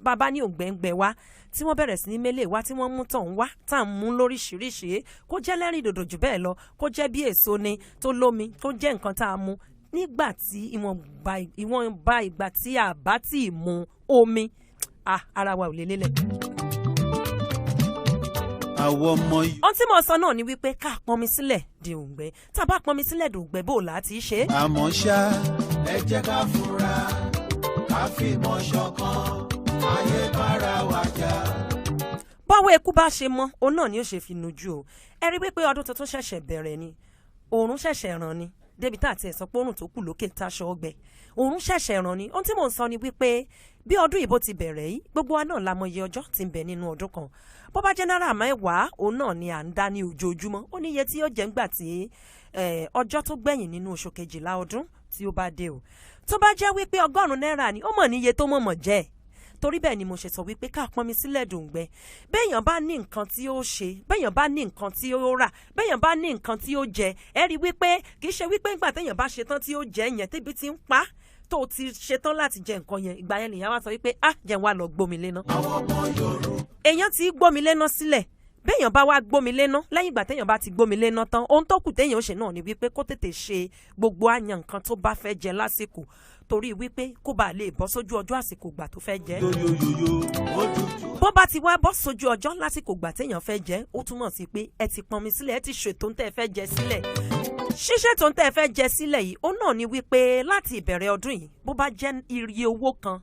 Bàbá ní òǹgbẹ́ngbẹ́ wá tí wọ́n bẹ̀rẹ̀ sí ní mélé wá, tí wọ́n mú tàn wá, tá à ń mú lóríṣiríṣi, kó jẹ́ lẹ́rìn dòdò jù bẹ́ẹ̀ lọ, kó jẹ́ bí èso ni tó lómi, tó jẹ́ nǹkan tá a mu nígbà tí ìwọ̀nba ìgbà tí a bá tí ì mu omi, ara wa ò lè lélẹ̀. Àwọn ọmọ yìí. Ohun tí mo sọ náà ni wípé ká pọnmi sílẹ̀ di òǹgbẹ. Tá a bá pọnmi sílẹ̀ di òǹgbẹ, bó o là á ti ṣe é? Àmọ́ ṣá, ẹ jẹ́ ká fura, ká fìmọ̀ ṣọ̀kan, ayé bára wa jà. Báwo eku bá ṣe mọ, òun náà ni ó ṣe fi nujú o. Ẹ rí wípé ọdún tuntun ṣẹ̀ṣẹ̀ bẹ̀rẹ̀ ni, òòrùn ṣẹ̀ṣẹ̀ ràn ni, débi tá àti ẹ̀sán pé òòrùn tó kù lókè táṣọ ọgbẹ, òòrùn ṣẹ̀ṣẹ̀ ràn ni. Ohun tí mò ń sọ ni wípé bí ọdún ìbò ti bẹ̀rẹ̀ yìí, gbogbo wa náà la mọ iye ọjọ́ tí ń bẹ nínú ọdún kan. Bó bá jẹ́ náírà 10, òun náà ni à ń dá ní ojoojúmọ́, ó ní iye tí yóò jẹ́ ńgbà tí ọjọ́ tó gbẹ̀yìn nínú oṣù kejìlá ọdún tí ó bá dé o. Tó bá jẹ́ wípé 100 náírà ni, ó mọ̀ ní iye tó mọ̀mọ̀ jẹ́ ẹ̀. Torí bẹ́ẹ̀ ni mo ṣe sọ wípé ká pọnmi sílẹ̀ dòǹgbẹ. Béèyàn bá ní nǹkan tí ó ṣe, béèyàn bá ní nǹkan tí ó rà, béèyàn bá ní nǹkan tí ó jẹ, ẹ rí wípé kì í ṣe wípé ńgbà téèyàn bá ṣe tán tí ó jẹ yẹn, tébi ti ń pa á, tó ti ṣetán láti jẹ nǹkan yẹn, ìgbà yẹn nìyẹn wá sọ wípé, "Ah, jẹun wá lọ gbómi léná." Àwọn ọmọ Yorùbá. Èèyàn ti gbómi léná sílẹ̀. Béèyàn bá wá gbómi léná, lẹ́yìn ìgbà téèyàn bá ti gbómi léná tán, ohun tó kù téèyàn ó ṣe náà ni wípé kó tètè ṣe gbogbo àyàn nǹkan tó bá fẹ́ jẹ lásìkò, torí wípé kó bàa lè bọ́ sójú ọjọ́ àsìkò ìgbà tó fẹ́ jẹ. Yoyoyoyo, ó tutù. Bó bá ti wá bọ́ sójú ọjọ́ lásìkò ìgbà téèyàn fẹ́ jẹ, ó túmọ̀ sí pé ẹ ti pọnmi sílẹ̀, ẹ ti ṣètò ń tẹ́ ẹ fẹ́ jẹ sílẹ̀. Ṣíṣètò ń tẹ́ ẹ fẹ́ jẹ sílẹ̀ yìí, ó náà ni wípé láti ìbẹ̀rẹ̀ ọdún yìí, bó bá jẹ́ iye owó kan,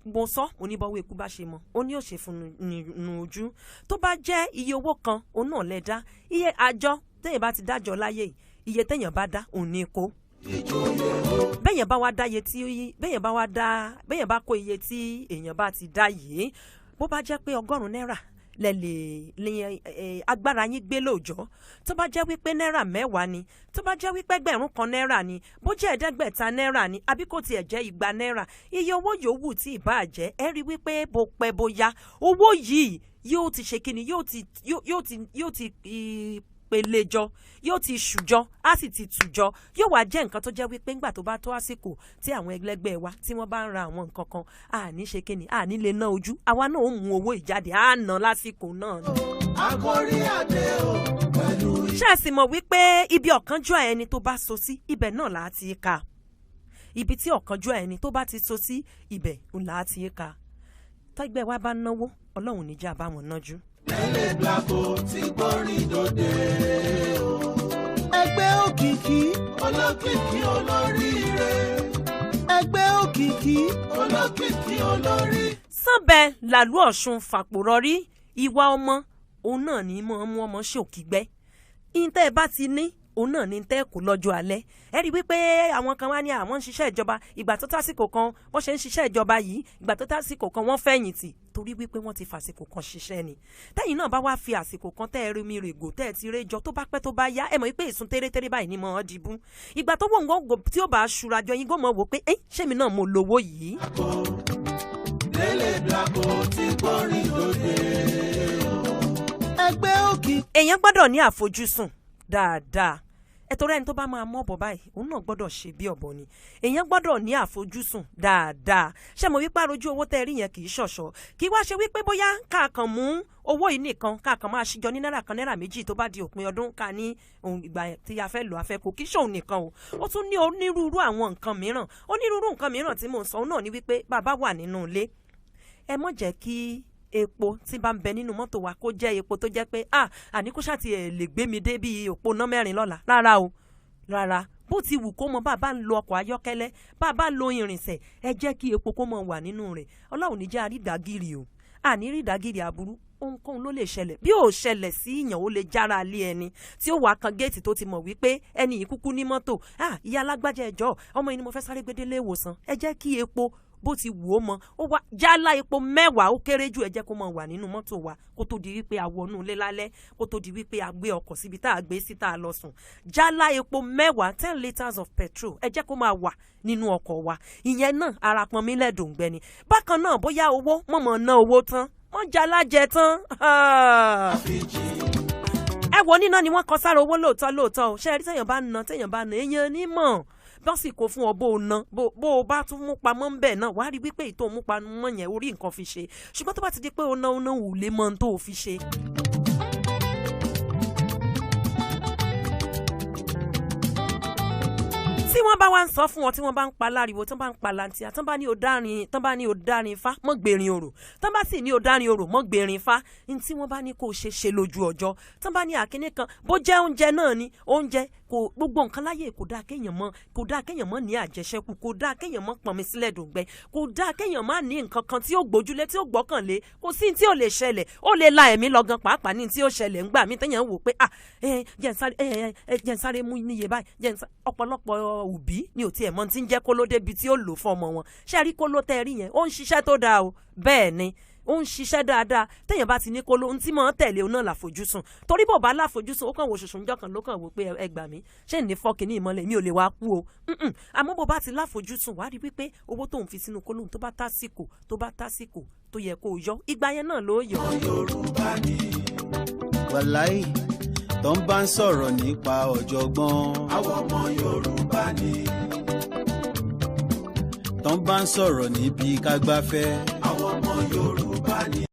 mo sọ oníbọ̀wọ́ ikú bá ṣe mọ́, ó ní òṣè fún nu ojú. Tó bá jẹ́ iye owó kan, òun náà lè dá iye àjọ téèyàn bá ti dájọ́ láyé yìí, iye téèyàn bá dá òun ní kó. Bẹ́yẹn bá wá dá iye tí bẹ́yẹn bá wá dá, bẹ́yẹn bá kó iye tí èèyàn bá ti dá yìí, bó bá jẹ́ pé 100 náírà lẹ lè lè agbára yín gbé lóòjọ́, tó bá jẹ́ wípé náírà 10 ni, tó bá jẹ́ wípé 1000 náírà ni, bó jẹ́ 500 náírà ni, àbí kò tiẹ̀ jẹ́ 200 náírà, iye owó yòówù tí ì bá jẹ́, ẹ rí wípé bó pẹ́ bó yá, owó yìí yóò ti ṣe kíni, yóò ti pele jọ, yóò ti ṣùjọ, á sì ti tùjọ, yóò wá jẹ́ nǹkan tó jẹ́ wípé ńgbà tó bá tó àsìkò tí àwọn ẹlẹgbẹ́ wa tí wọ́n bá ń ra àwọn nǹkan kan, àní ṣe kíni, àní lè ná ojú, àwa náà ó mú owó ìjáde, á ná lásìkò náà ni. Akórí adé o pẹ̀lú. Ṣé ẹ sì mọ̀ wípé ibi ọ̀kánjúà ẹni tó bá so sí, ibẹ̀ náà là á ti ka? Ibi tí ọ̀kánjúà ẹni tó bá ti so sí, ibẹ̀ là á ti ka. Tọ́gbẹ́ wa bá náwó, Ọlọ́run níjà bá wọn nájú. Délé Blacko tí gbórin dòde o. Ẹgbẹ́ òkìkí, olókìkí olóríire. Ẹgbẹ́ òkìkí, olókìkí olórí. Sànbẹ làlú Ọ̀ṣun fàpòrọ̀rí. Ìwà ọmọ òun náà ní mọ́ mú ọmọ ṣòkìgbẹ́. Ìtẹ́ ẹ bá ti ní, òun náà ní tẹ́ kó lọ́jọ́ alẹ́. Ẹ rí i wípé àwọn kan wá ní àwọn ń ṣiṣẹ́ ìjọba, ìgbà tó tásìkò kan wọ́n ṣe ń ṣiṣẹ́ ìjọba yìí, ìgbà tó tásìkò kan wọ́n fẹ̀yìntì, torí wípé wọ́n ti fàsìkò kan ṣiṣẹ́ ni. Tẹ́yìn náà bá wá fi àsìkò kan tẹ́ ẹ rí mi règò, tẹ́ ẹ ti réjọ, tó bá pẹ́ tó bá yá, ẹ mọ̀ wípé ìsun tẹ́rẹ́tẹ́rẹ́ báyìí ni mọ̀ ọ́ dìbú. Ìgbà tó wọ̀ ń gbọ́ tí ó bá ṣura jọ yín gómọ̀ wò pé ẹ́, ṣémi náà mo lówó yìí? Délé Blacko tí gbórin dòde o. Ẹgbẹ́ òkìkí. Èèyàn gbọ́dọ̀ ní àfojúsùn dáadáa. Ẹ torí ẹni tó bá máa mú ọ̀bọ báyìí, òun náà gbọ́dọ̀ ṣe bí ọ̀bọ ni. Èèyàn gbọ́dọ̀ ní àfojúsùn dáadáa. Ṣé mo wípé àròjù owó tẹ́ ẹ rí yẹn kì í ṣọ̀ṣọ́? Kì í wá ṣe wípé bóyá káàkàn mú owó yìí nìkan, káàkàn máa ṣíjọ ní náírà kan, náírà méjì, tó bá di òpin ọdún ká ní ohun ìgbà tí a fẹ́ lò a fẹ́ kó. Kì í ṣòun nìkan o, ó tún ní onírúurú àwọn nǹkan mìíràn. Onírúurú nǹkan mìíràn tí mò ń sọ náà ni wípé bàbá wà nínú ilé, ẹ mọ̀ jẹ́ kí epo tí bá ń bẹ nínú mọ́tò wa kó jẹ́ epo tó jẹ́ pé, ah, àní kó ṣáà ti ẹ̀ lè gbé mi dé bí òpó ná mẹ́rin lọ́la. Rárá o, rárá. Bó ti wù kó mọ, bá a bá ń lo ọkọ̀ ayọ́kẹ́lẹ́, bá a bá ń lo irinṣẹ́, ẹ jẹ́ kí epo kó mọ wà nínú rẹ̀. Ọlọ́run ní jẹ́ àrídàgìrì o, àní rídàgìrì aburú. Ohunkóhun ló lè ṣẹlẹ̀. Bí ò ṣẹlẹ̀ sí ìyàn, ó lè jára lé ẹni tí ó wàá kan géètì tó ti mọ̀ wípé ẹni yìí kúkú ní mọ́tò. "Ah, ìyá alágbájá, ẹjọ́ ọmọ yìí ni mo fẹ́ sáré gbé délé ìwòsàn." Ẹ jẹ́ kí epo, bó ti wù ó mọ, ó wá jálá epo 10 ó kéré jù, ẹ jẹ́ kó mọ wà nínú mọ́tò wa kó tó di wípé a wọnú ilé lálẹ́, kó tó di wípé a gbé ọkọ̀ síbi tá a gbé sí tá a lọ sùn. Jálá epo 10, 10 litres of petrol, ẹ jẹ́ kó máa wà nínú ọkọ̀ wa. Ìyẹn náà ara pọn mi lẹ́dùngbẹ́ ni. Bákan náà, bóyá owó mọ̀mọ́ ná owó tán, wọ́n jalá jẹ tán. Ẹ wo, níná ni wọ́n kọ sára owó lóòótọ́ lóòótọ́ o. Ṣé ẹ rí, téèyàn bá ná, téèyàn bá ná, èèyàn ní mọ̀. Bọ́n sì kó fún ọ bó o ná, bó o bá tún mú pamọ́ ń bẹ̀ náà, wàá rí wípé èyí tó mú pamọ́ yẹn orí nǹkan fi ṣe. Ṣùgbọ́n tó bá ti di pé o ná o ná ò lè mọ ohun tó o fi ṣe. Tí wọ́n bá wá ń sọ fún wọn, tí wọ́n bá ń pa láriwo, tí wọ́n bá ń pa lantia, tí wọ́n bá ní o dárin, tí wọ́n bá ní o dárin fá mọ́ gbèrin orò, tí wọ́n bá sì ní o dárin orò mọ́ gbèrin fá, ní tí wọ́n bá ní kó o ṣe ṣe lójú ọjọ́. Tí wọ́n bá ní àkíní kan, bó jẹ́ oúnjẹ náà ni oúnjẹ, kò gbogbo nǹkan láyè, kò dáa kéèyàn mọ́, kò dáa kéèyàn mọ́ ní àjẹṣẹ́kù, kò dáa kéèyàn mọ́ pọnmi sílẹ̀ dòǹgbẹ, kò dáa kéèyàn má ní nǹkan kan tí ó gbójúlé, tí ó gbọ́kànlé. Kò sí tí ò lè ṣẹlẹ̀, ó lè la ẹ̀mí lọ gan pàápàá ní tí ó ṣẹlẹ̀ ńgbà mí téèyàn wò pé ah ẹ jẹ́ n sáré mú níye báyìí, jẹ́ n sáré. Ọ̀pọ̀lọpọ̀ òbí ni ò tiẹ̀ mọ̀ tí ń jẹ́ kóló débi tí ó lò fún ọmọ wọn. Ṣé rí kóló tẹ́ rí yẹn, ó ń ṣiṣẹ́ tó dáa o, bẹ́ẹ̀ ni ó ń ṣiṣẹ́ dáadáa. Téèyàn bá ti ní kóló, ohun tí mò ń tẹ̀lé òun náà láfojúsùn, torí bò bá láfojúsùn, ó kàn wò ṣoṣo ńjọ́ kan ló kàn wò pé ẹ gbà mí, ṣé ní fọ́ọ̀kì ní ìmọ̀lẹ̀ mi ò lè wá kú o. Àmọ́ bó bá ti láfojúsùn, wàá rí wípé owó tó ń fi sínú kóló, tó bá tásìkò, tó bá tásìkò tó yẹ kó o yọ, ìgbà yẹn náà ló yọ. Yorùbá ni. Wàláì, tó ń bá ń sọ̀rọ̀ nípa ọ̀jọ̀gbọ́n. Àwọn ọmọ Yorùbá ni. Tó ń bá ń sọ̀rọ̀ níbi kágbáfẹ́. Àwọn ọmọ Yorùbá ni.